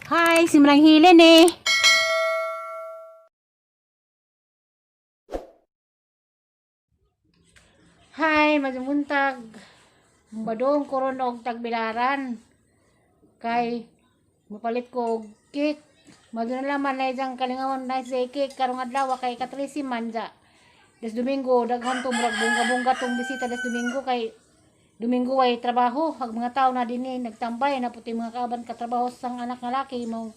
Hi, si Manang Hilen eh. Hi, majumunta. Badong koron og tagbilaran. Kay mapalit ko og cake. Maduna laman na isang kalingawan na sa cake karong adlaw kay katrisi man ja. Des Domingo daghan to, murag bongga-bongga tong bisita des Domingo kay Domingo ay trabaho ag mga tao na dinhi nagtambay na puti mga kauban katrabaho sang anak nga laki mo.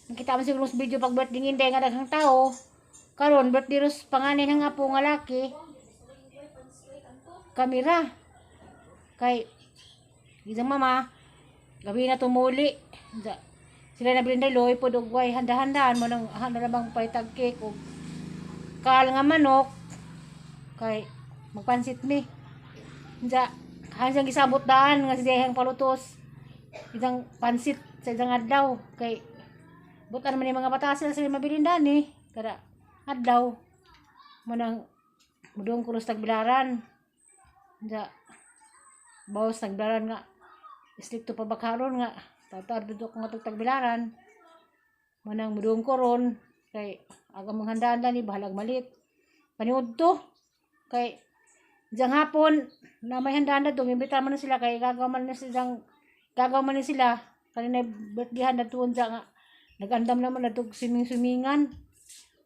Nakita man siguro sa video pag birthday nginday nga daghang tao. Karon birthday ros panganay nga apo nga laki. Kamera kay isang mama gabi na tumuli. Sila na brinday loy pod og way handa-handaan mo nang handa na bang paitag cake og kaal nga manok kay magpansit mi. Ja, hansang gisabot daan nga si Deheng palutos isang pansit sa isang adlaw kay butan man yung mga bata sila sila mabilin daan eh kada adlaw mo nang mudong kuros tagbilaran. Ja, bawas tagbilaran nga stricto pa bakaron nga tatar dudok nga tug tagbilaran mo nang mudong koron kay aga mong handaan ni bahalag malit paniud to kay diyang hapon na may handaan na dong imbita man na sila kay gagaw man na silang gagaw man na sila kanina birthday na tuon siya nga nagandam naman na tug swimming-swimmingan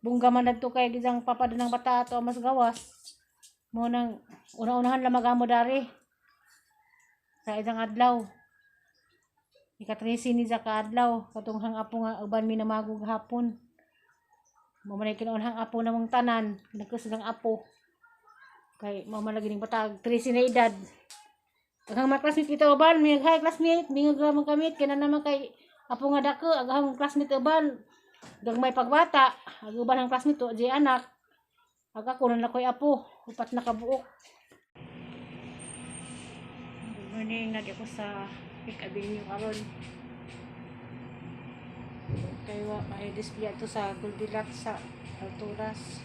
bungga man na to kay gisang papada ng bata ato mas gawas mo nang una-unahan lang magamo dari sa isang adlaw, ika-13 ni sa kaadlaw katong hang apo nga uban mi namagog hapon mo man ay kinaunhang apo namong tanan nagkusilang apo kay mao man lagi ning batag 13 na edad. Aghang mga classmate kita uban mi, hi classmate, mingog ra man kamit kina naman kay apo nga dako. Aghang classmate uban gagmay pagbata ag uban ang classmate to di anak ag ako na nakoy apo, upat na kabuok. Good morning, nag ako sa Peak Avenue karon kay wa may display ato sa Goldilocks sa Alturas.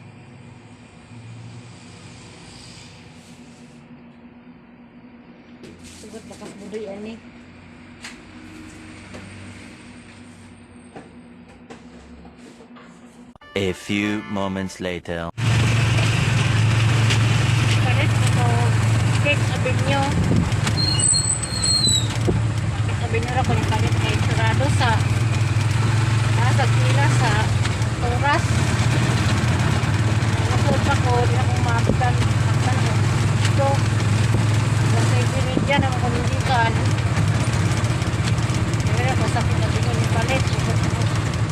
Sugot lakas budoy ani. A few moments later. Pares ko Cake Avenue. Cake Avenue ra ko ni palit kay sarado sa nasa pila sa Toras. Nasod pa ko, di na akong maabutan. Aktan ko. So, nasa media naman ko nindikan. Kaya ako sa Cake Avenue ni palit. Sugot ko.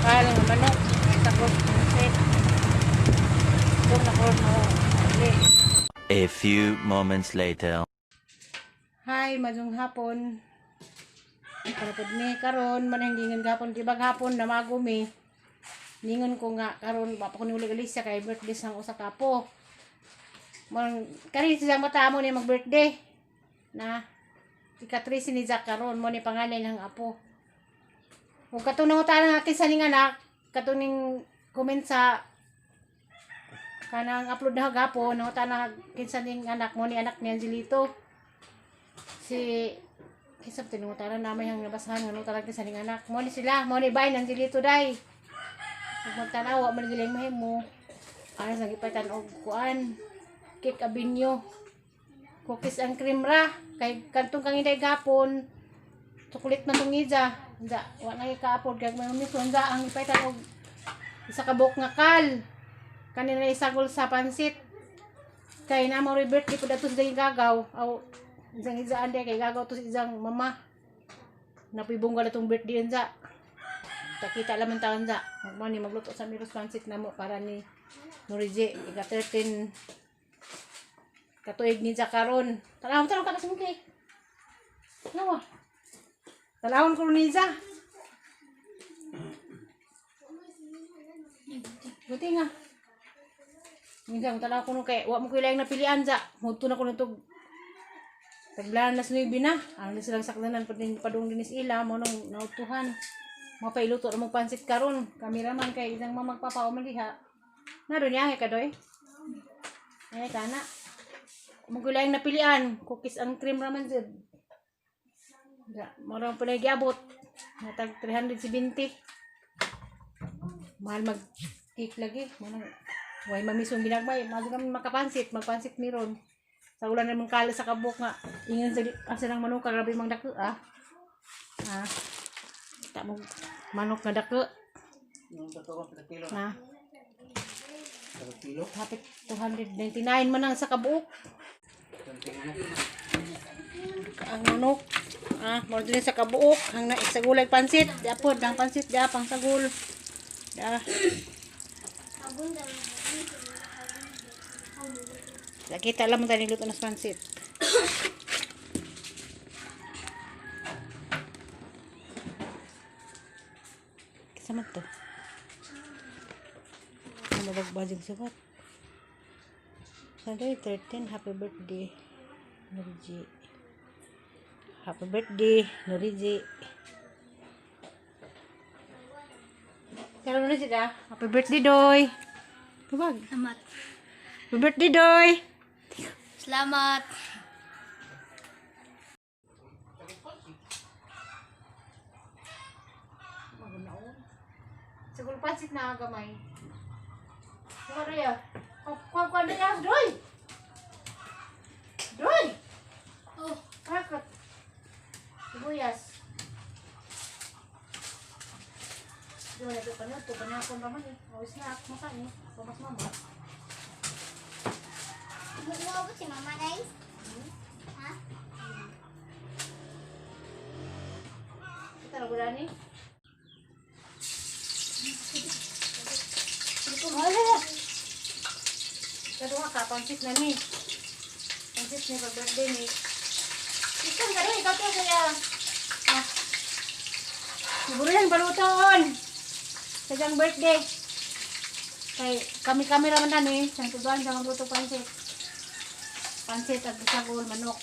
Kaya nga manok. May sagot. Pansit. Doon na ko mo. Uli. A few moments later. Hi, majong hapon. Para pud ni karon mananggingon gapon di ba hapon namago mi. Ningon ko nga karon wa pa ko ni uli Alicia kay birthday sang usa ka apo. Mon kani siya mata mo ni mag-birthday. Na ika-13 ni Jack karon mo ni panganay ng apo. Ug katong nangutana nga kinsa ning anak, katong ning comment sa kanang upload na gapon, nangutana kinsa ning anak mo ni anak ni Angelito si kinsa ba tinungutaran namin ang nabasahan nga nung talaga sa ning anak mo ni sila mo ni bay Angelito day ug magtanawa man giling mahimo ana sa gipaitan og kuan Cake Avenue, cookies and cream ra kay kantong kang inday gapon chocolate man tong ija unsa wa na ka-afford kay may miso unsa ang ipaitan og isa ka buok nga kal kanina isagol sa pansit kay na mo birthday pud ato sa gagaw aw isang ijaan day kay gagaw to sa isang mama napibongga na tong birthday unsa takita laman taon sa mo ni magluto sa miros pansit na mo para ni Norije ika 13 katuig ni karon. Tanawon tanawon ka sa cake. Nawa tanawon ko ni Za. Buti nga minsan tanaw ko nung kay wa mo ko ilang napilian za mudto na ko nung taglaan las 9 na. Ano ni silang sakdanan padung dinis ila mo nung nautuhan. Mapailuto na mong pansit karon. Kameraman kay isang mamagpapaw man diha. Na doon niya ka doy. Ay kana. Mo napilian, cookies and cream raman jud. Ya, mo ra pala giabot. Natag 370. Mahal mag cake lagi. Manang way mamisong ginagmay. Mahal kami makapansit, magpansit miron. Sa ulan naman kala sa kabuk nga. Ingan sa asa nang manok, grabe mang dako ah. Ah. Kita mo manok nga dako. Yung totoo ka kilo. Na. Kilo. Hapit 299 man ang sa kabuok. Ang manok. Ah, mo din sa kabuok ang naisagulay pansit. Diapod ang pansit dia pang sagol. Da. Nakita lang mo tayo nagluto ng pansit. Kisa man to? Ano bagbajing sukat? Sunday 13, happy birthday, Noriji. Happy birthday, Noriji. Pero Noriji da, happy birthday, Doy. Tubag. Salamat. Happy birthday, Doy. Salamat. Siguro pansit na gamay. Kuha na Kuha kuha na ya, Doy. Doy. Oh, Kakot. Sibuyas. Di ba nato panuto, panakon pa man eh. O snack, maka eh. Pamas mama. Mo si mama guys. Ha? Kita na gula ni. Wala. Kaduha ka, pansit na ni. Pansit ni pag birthday ni. Ikan ka rin, ikaw to kaya. Ah. Siguro yan, baluton. Sa siyang birthday. Kay kami-kami raman na ni. Siyang tuduan, siyang magluto pansit. Pansit at sagol, manok.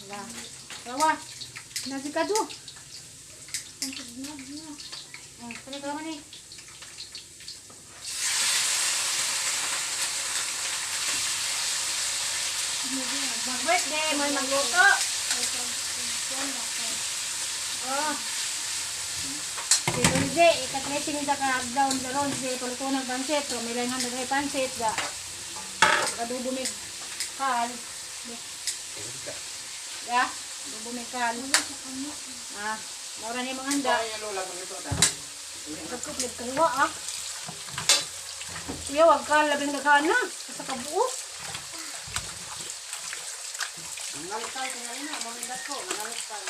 Wala. Rawa. Nasi kadu. Oh, kani ka man eh. Mag-birthday, may magluto. Oh. Si Ronze, ika-tracing sa ka-down sa Ronze, paluto ng pansit. So, may lang handa pansit. Ga. Kadudumig kal. Ya, dudumig kal. Ah, laura ni mga handa. Ay, lola ko ta. Nagkuplib kaliwa ah. Iya, wag ka labing daghan na. Sa kabuo. Nangalukal tingali na, mamindat ko, nangalukal.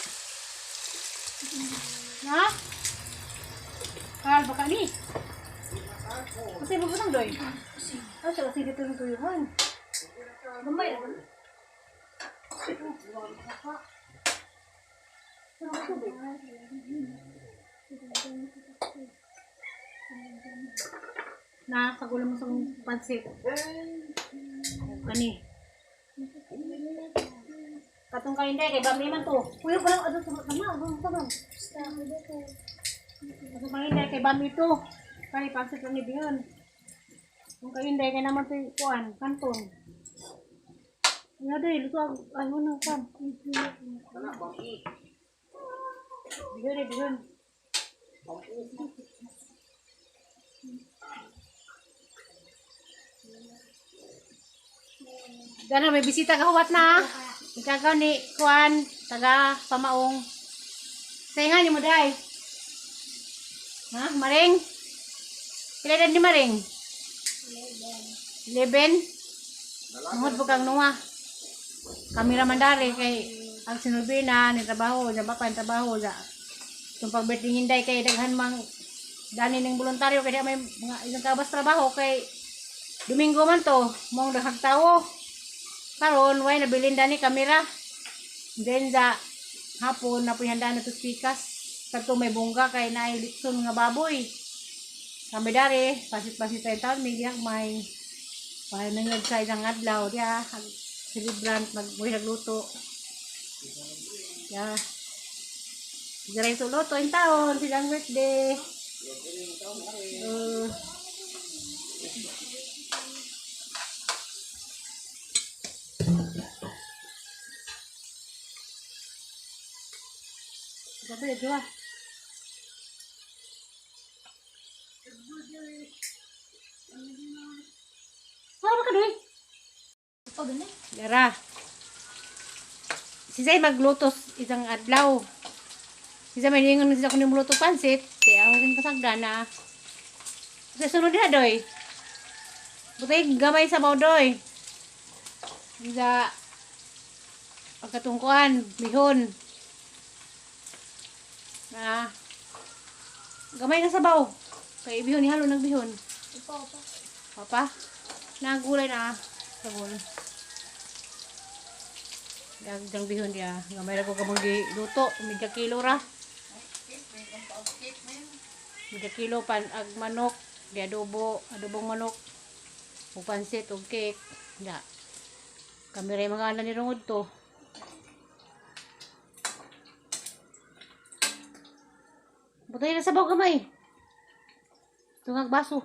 Ha? Kal, baka ni. Kasi bubutang doy. Ah, siya kasi dito ng tuyuhan. Gamay na. Na, sagulan mo sa pansit. Kani. Katong kayo hindi, kay Bambi man to. Kuya, walang ano, tama, tama, tama. Katong kayo hindi, kay Bambi to. Kay pansit lang ni Bion. Kung kayo hindi, kay naman to yung kuan, kanton. Ano doy, luto ang, ay, ano, kuan. Kana bangki. Bion eh, bion. Gana, may bisita ka huwat na. Ikaw ni Kuan, taga Pamaong. Say nga ni mo day. Ha, Maring? Pila edad ni Maring? 11. Tungod po kang nuwa. Kami raman dari kay ang sinubi na ni trabaho, dyan pa pa trabaho ja. Itong pag birthday hinday kay daghan mang dani ning voluntaryo kay di may mga ilang kabas trabaho kay Domingo man to, mong daghang tawo. Karon way nabilin dani kamera. Then sa hapon na handaan na to pikas. Kadto may bongga kay naay litson nga baboy. Kami dari, pasit-pasit tayo taon, may giyak may nangag sa isang adlaw, diya, ag celebrant, magbuhi nagluto. Ya. Diretso luto in taon, silang birthday. Gabi, dua. Wala ba ka doy? Pa gani. Dara. Si Zay magluto isang adlaw. Si Zay may ningon siya kuning luto pansit. Kaya ako rin kasagda na. Sa sunod na doy. Butay gamay sa bao doy. Sa pagkatungkuan, bihon. Na gamay na sabaw. Kay bihon ihalo ng bihon. Ipa pa. Papa, nagulay na. Sabon. Dagdang bihon dia. Gamay ra ko kamong giluto. Medya kilo ra. Medya kilo pan ag manok, di adobo, adobong manok. Ug pansit ug cake. Da. Kami ra mga anak ni rungod to. Butay na sabaw gamay. Tungag baso.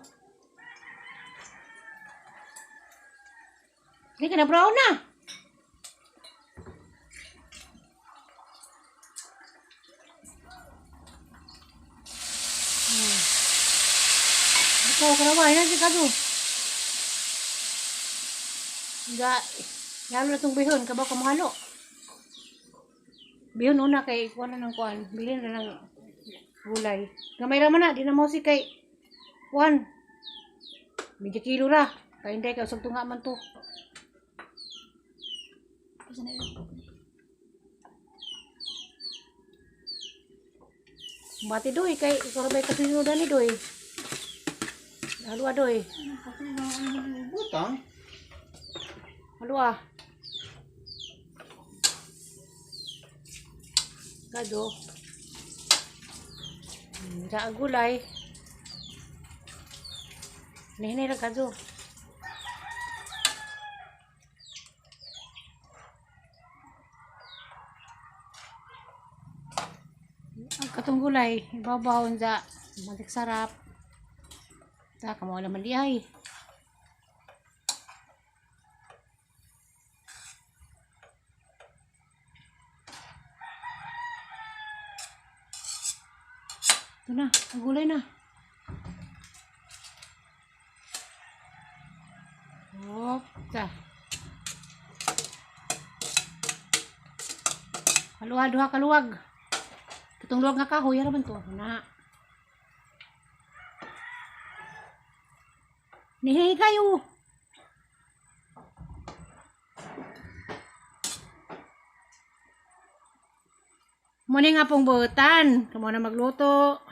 Hindi ka na brown na. Ikaw, karaway na si Kado. Ga, lalo na itong bihon, kabaw kamuhalo. Bihon una kay kuan na ng kuan, bilhin na ng gulay. Gamay ra man na, di na mo si kay kuan. Medyo kilo ra. Kay hindi kay usag tunga man to. Asa na yun? Bati doy kay ikaw ra bay kasunudan ni doy. Halwa doy. Butang. Halwa. Gado. Sa gulay. Nihinay ra kado. Ang katong gulay, ibabaw sa matik sarap. Ta kamo naman di ay. Ito na, ang gulay na. Hop, ta. Kaluwa, duha kaluwag. Katong luwag nga kahoy, ara man to. Na. Nihingi kayo. Muna nga pong buutan. Kamo na magluto.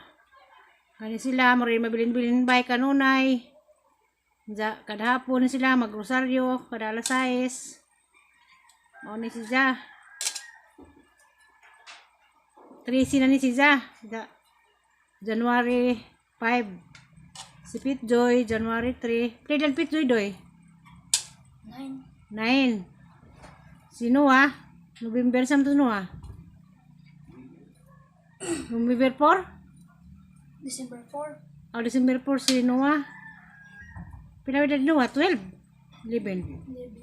Kani sila, mura mabilin-bilin bay kanunay. Ja, kada hapon sila magrosaryo, kada alas 6. Mao ni si Ja. 13 na ni si Ja. Ja. January 5. Si Pete Joy, January 3. Kailan Pete Joy doy? 9. 9. Si Noah, November sa to Noah? November 4? December 4. O, December 4 si Noah. Pinawid na Noah, 12. 11. 11.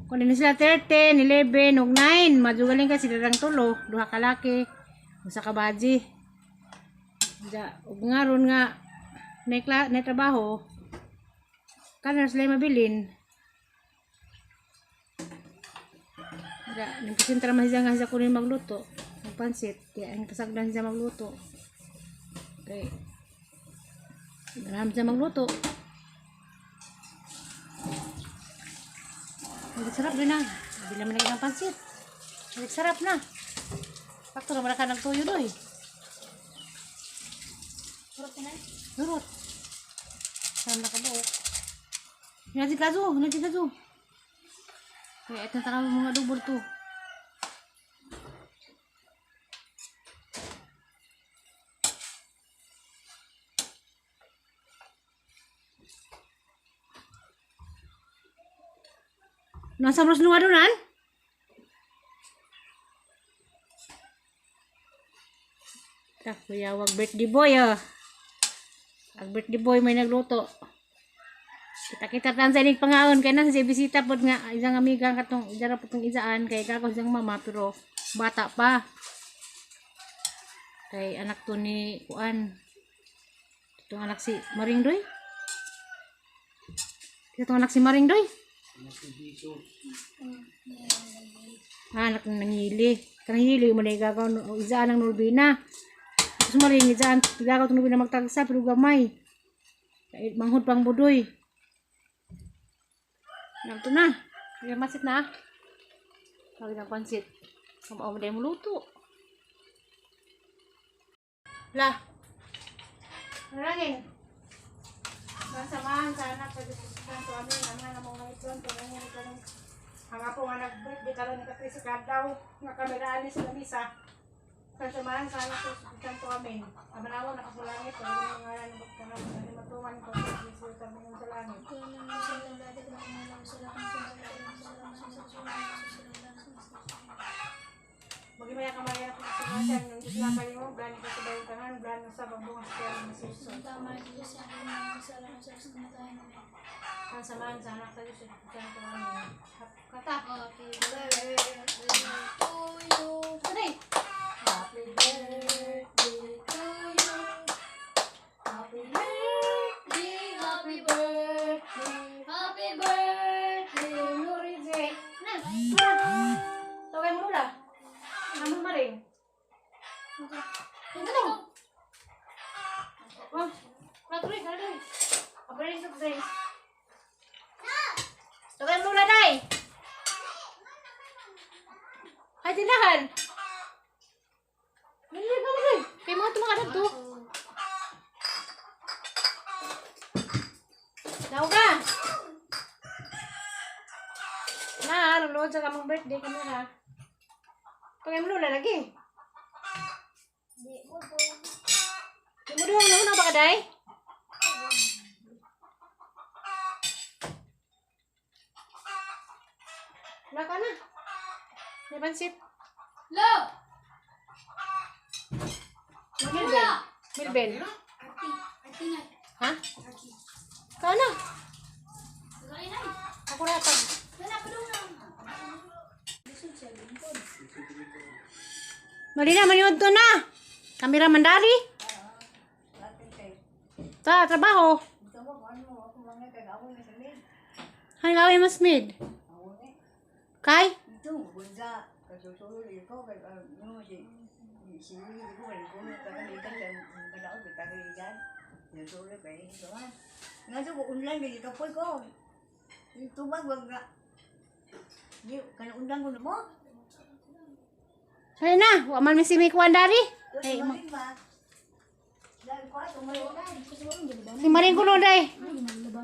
Kung ano sila 13, 11, ug 9. Madugaling ka sila lang tulo. Duha ka laki. Usa ka baji. Ja, ug nga ron nga na trabaho. Kana sila mabilin. Ja, nagpasintra man siya nga siya kunin magluto. Ang pansit. Kaya ang pasagdan siya magluto. Okay. Ganahan siya magluto. Ang sarap din na. Hindi naman lagi ng pansit. Ang sarap na. Sakto naman ka ng tuyo doy. Sarap na. Durot. Sarap na kabuok. Nasi kazo, nasi kazo. Kaya ito na mga dubol to. Nasa bros nung adunan? Ta, kuya, wag birthday boy ah. Ang birthday boy may nagluto. Kita-kita tan sa ining pangaon kay nang si bisita pod nga isang amiga katong ija ra pod tong isaan kay kako isang mama pero bata pa. Kay anak to ni Kuan. Itong anak si Maring Doy. Itong anak si Maring Doy. Ah, anak ng nangili. Kanang hili mo na igagaw no izaan ang Norbina. Tapos maring izaan igagaw tong Norbina magtagsa pero gamay. Kay manghod pang budoy. Ito na. Kaya masit na. Tawag ng pansit. Kamao mo dahil mo luto. La. Marangin. Samahan sa anak sa Diyos Santo. Amen. Ang nga mga ito. Tulungan ito ng ang apo nga nag-birthday karon ni Katrisa Kadaw nga kameraan ni sa lamisa. Samahan sa anak sa Diyos Santo. Amen. Amanawa nakasulangit. Tulungan nga ngalan ng pagkangan. Matuman ko sa Diyos sa langit. Magimaya ka Maria na pagkasamasan ng Diyos na kayo, blan ka sa bayong tanan, blan sa babungas kaya ng masuso. Ang samahan sa anak sa Diyos at sa amin. Kata! Happy birthday to you. Sanay! Happy birthday to you. Happy birthday, happy birthday, happy birthday. Nurize! Na! Na! Tawagin mo lula! Ano maring? Ito na! Oh! Natuloy, natuloy! Abarin sa kusay. Tawagin mo lula, day! Ay, tindahan! Dali, dali, dali! Kay mga tumakadad to. Daw ka! Na, luluod sa kamang birthday kami ha. Pagay mo lula lagi. Di ko po. Di mo doon, nauna ba ka, day? Wala ka na. May pansit. Lo! Milben. Milben. Arti, arti na. Ha? Arti. Ikaw na. Lagay na. Ako na pag. Wala pa doon na. Lisod siya, lingkod. Mali na, maniod to na. Kamera mandali. Ta, trabaho. Ano gawin mas mid? Kay? Nga ko unlan kay kapoy ko. Tubag wag nga. Di kana undan ko mo. Ay na, wa man mi si Mikwan dari. Ay, ma. Dahil ko ato mo Si Maring kuno day. Dahil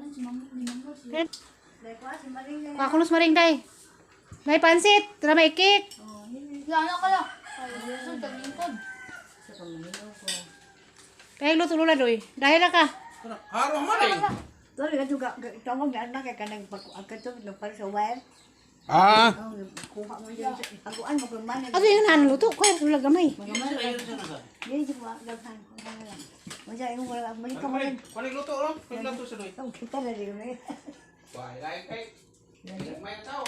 ko si Maring na. Kakulos Maring day. May pansit, tara may cake. Wala na kaya. Ay, lisod ang lingkod. Kay luto lula doy. Dahil na ka. Haro man eh. Tuloy ka juga tawag na anak kay kanang pag kato ng para sa wire. Ah. Oh, kuha mo dyan. Aguan mo kung man. Ato yung hanan luto, kay lula gamay. Dili ko daghan. Unsa imong wala balik ka mo rin. Kunig luto lang. Kunig luto sa doy. Ang kita na rin. Why like kay. May tao.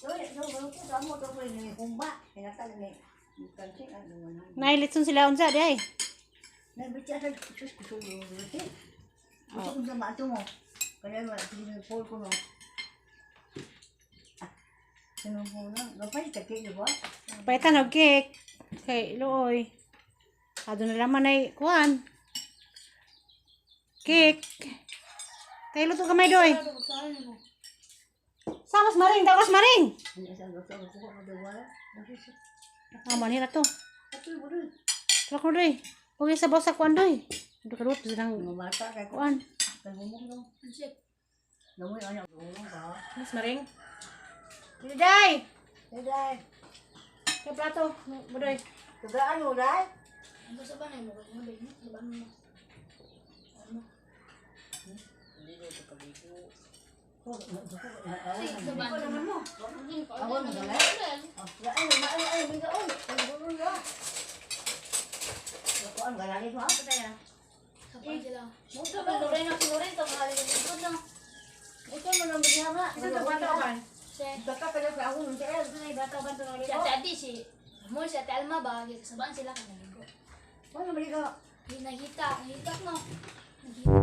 Tuloy, tuloy, tuloy, mo to ni humba. Hinatag ni. Kansi ano man. Nay litson sila unsa di ay. Nagbicara sa sus ko sulo. Gusto ko sa mato mo. Kaya mo tinipol ko no. Ah. Sino mo na? Gapay ka kay ba? Paitan og cake. Kay luoy. Ado na laman ay kuan. Cake. Kay luto gamay doy. Samas maring, dawas maring. Hindi sa gusto ko ko dawa. Ah, manira to. Tulak ko doy. Huwag sa bosa kuan doy. Ado ka luto silang Mata kay ko. kuan. Kay humok no. Pansit. Namoy ana humok ba. Mas maring. Day! Day. Kay plato, budoy. Tagaan mo day. Ano sa banay mo? Ano ba yun? Sa banay mo. Ano? Sige, sa banay mo. Ako mo na. Ay, ay, ay, bigaon. Ay, na. Ko ang galani mo pa tayo. Sa banay sila. Muto ba Lorena si Lorena sa banay lingkod na. Ito mo nang bigyan nga. Isa to plato kan. Si Baka pa sa ako nung sir. Ay, bata ba ito si Ate Adi, si mo si Ate Alma ba, kasabaan sila kay naligo. Wala mali ka. Di nahita, nahita no. Nahita.